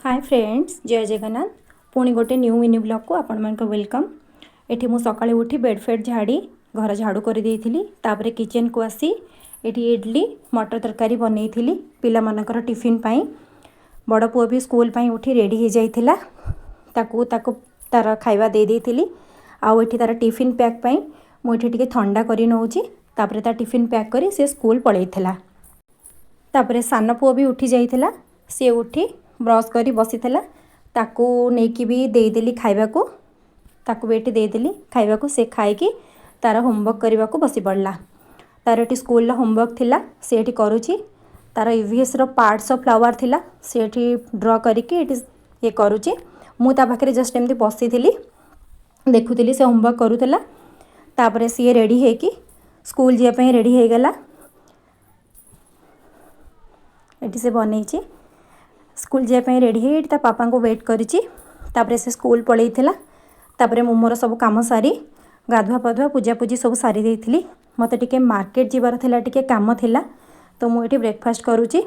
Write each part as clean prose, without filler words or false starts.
ହାଏ friends, ଜୟ ଜଗନ୍ନାଥ। ପୁଣି ଗୋଟେ new mini ବ୍ଲଗ୍କୁ ଆପଣମାନଙ୍କୁ welcome. ଏଠି ମୁଁ ସକାଳୁ ଉଠି ବେଡ଼୍ ଫେଡ଼୍ ଝାଡ଼ି ଘର ଝାଡ଼ୁ କରିଦେଇଥିଲି। ତାପରେ କିଚେନ୍କୁ ଆସି ଏଠି ଇଡ଼ଲି ମଟର ତରକାରୀ ବନେଇଥିଲି ପିଲାମାନଙ୍କର ଟିଫିନ୍ ପାଇଁ। ବଡ଼ ପୁଅ ବି ସ୍କୁଲ ପାଇଁ ଉଠି ରେଡ଼ି ହେଇଯାଇଥିଲା। ତାକୁ ତାକୁ ତାର ଖାଇବା ଦେଇ ଦେଇଥିଲି। ଆଉ ଏଠି ତାର ଟିଫିନ୍ ପ୍ୟାକ୍ ପାଇଁ ମୁଁ ଏଠି ଟିକେ ଥଣ୍ଡା କରି ନେଉଛି। ତାପରେ ତା ଟିଫିନ୍ ପ୍ୟାକ୍ କରି ସେ ସ୍କୁଲ ପଳେଇଥିଲା। ତାପରେ ସାନ ପୁଅ ବି ଉଠି ଯାଇଥିଲା। ସିଏ ଉଠି ବ୍ରସ୍ କରି ବସିଥିଲା। ତାକୁ ନେଇକି ବି ଦେଇଦେଲି ଖାଇବାକୁ। ତାକୁ ବି ଏଠି ଦେଇଦେଲି ଖାଇବାକୁ। ସେ ଖାଇକି ତାର ହୋମୱାର୍କ କରିବାକୁ ବସି ପଡ଼ିଲା। ତାର ଏଠି ସ୍କୁଲର ହୋମୱାର୍କ ଥିଲା, ସେ ଏଠି କରୁଛି। ତାର ଇଭିଏସ୍ର ପାର୍ଟସ୍ ଅଫ୍ ଫ୍ଲାୱାର ଥିଲା, ସେ ଏଠି ଡ୍ର କରିକି ଏଠି ଇଏ କରୁଛି। ମୁଁ ତା ପାଖରେ ଜଷ୍ଟ ଏମିତି ବସିଥିଲି, ଦେଖୁଥିଲି ସେ ହୋମୱାର୍କ କରୁଥିଲା। ତାପରେ ସିଏ ରେଡ଼ି ହେଇକି ସ୍କୁଲ ଯିବା ପାଇଁ ରେଡ଼ି ହେଇଗଲା। ଏଠି ସେ ବନେଇଛି। ସ୍କୁଲ ଯିବା ପାଇଁ ରେଡ଼ି ହେଇ ଏଠି ତା ପାପାଙ୍କୁ ୱେଟ୍ କରିଛି। ତାପରେ ସେ ସ୍କୁଲ ପଳେଇଥିଲା। ତାପରେ ମୁଁ ମୋର ସବୁ କାମ ସାରି, ଗାଧୁଆ ପାଧୁଆ, ପୂଜାପୂଜି ସବୁ ସାରି ଦେଇଥିଲି। ମୋତେ ଟିକେ ମାର୍କେଟ ଯିବାର ଥିଲା, ଟିକେ କାମ ଥିଲା। ତ ମୁଁ ଏଠି ବ୍ରେକଫାଷ୍ଟ କରୁଛି।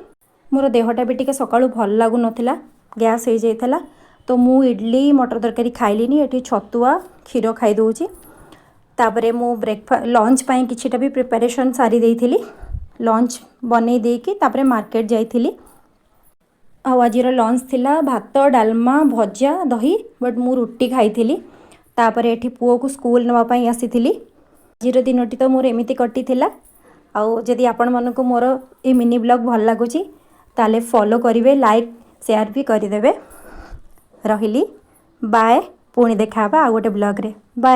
ମୋର ଦେହଟା ବି ଟିକେ ସକାଳୁ ଭଲ ଲାଗୁନଥିଲା, ଗ୍ୟାସ୍ ହେଇଯାଇଥିଲା। ତ ମୁଁ ଇଡ଼ଲି ମଟର ତରକାରୀ ଖାଇଲିନି, ଏଠି ଛତୁଆ କ୍ଷୀର ଖାଇଦେଉଛି। ତାପରେ ମୁଁ ଲଞ୍ଚ ପାଇଁ କିଛିଟା ବି ପ୍ରିପାରେସନ୍ ସାରି ଦେଇଥିଲି। ଲଞ୍ଚ ବନେଇ ଦେଇକି ତାପରେ ମାର୍କେଟ ଯାଇଥିଲି। ଆଉ ଆଜିର ଲଞ୍ଚ ଥିଲା ଭାତ, ଡାଲମା, ଭଜା, ଦହି, ବଟ୍ ମୁଁ ରୁଟି ଖାଇଥିଲି। ତାପରେ ଏଠି ପୁଅକୁ ସ୍କୁଲ ନେବା ପାଇଁ ଆସିଥିଲି। ଆଜିର ଦିନଟି ତ ମୋର ଏମିତି କଟିଥିଲା। ଆଉ ଯଦି ଆପଣମାନଙ୍କୁ ମୋର ଏ ମିନି ବ୍ଲଗ୍ ଭଲ ଲାଗୁଛି, ତାହେଲେ ଫଲୋ କରିବେ, ଲାଇକ୍, ସେୟାର ବି କରିଦେବେ। ରହିଲି, ବାଏ। ପୁଣି ଦେଖା ହେବା ଆଉ ଗୋଟେ ବ୍ଲଗ୍ରେ। ବାଏ।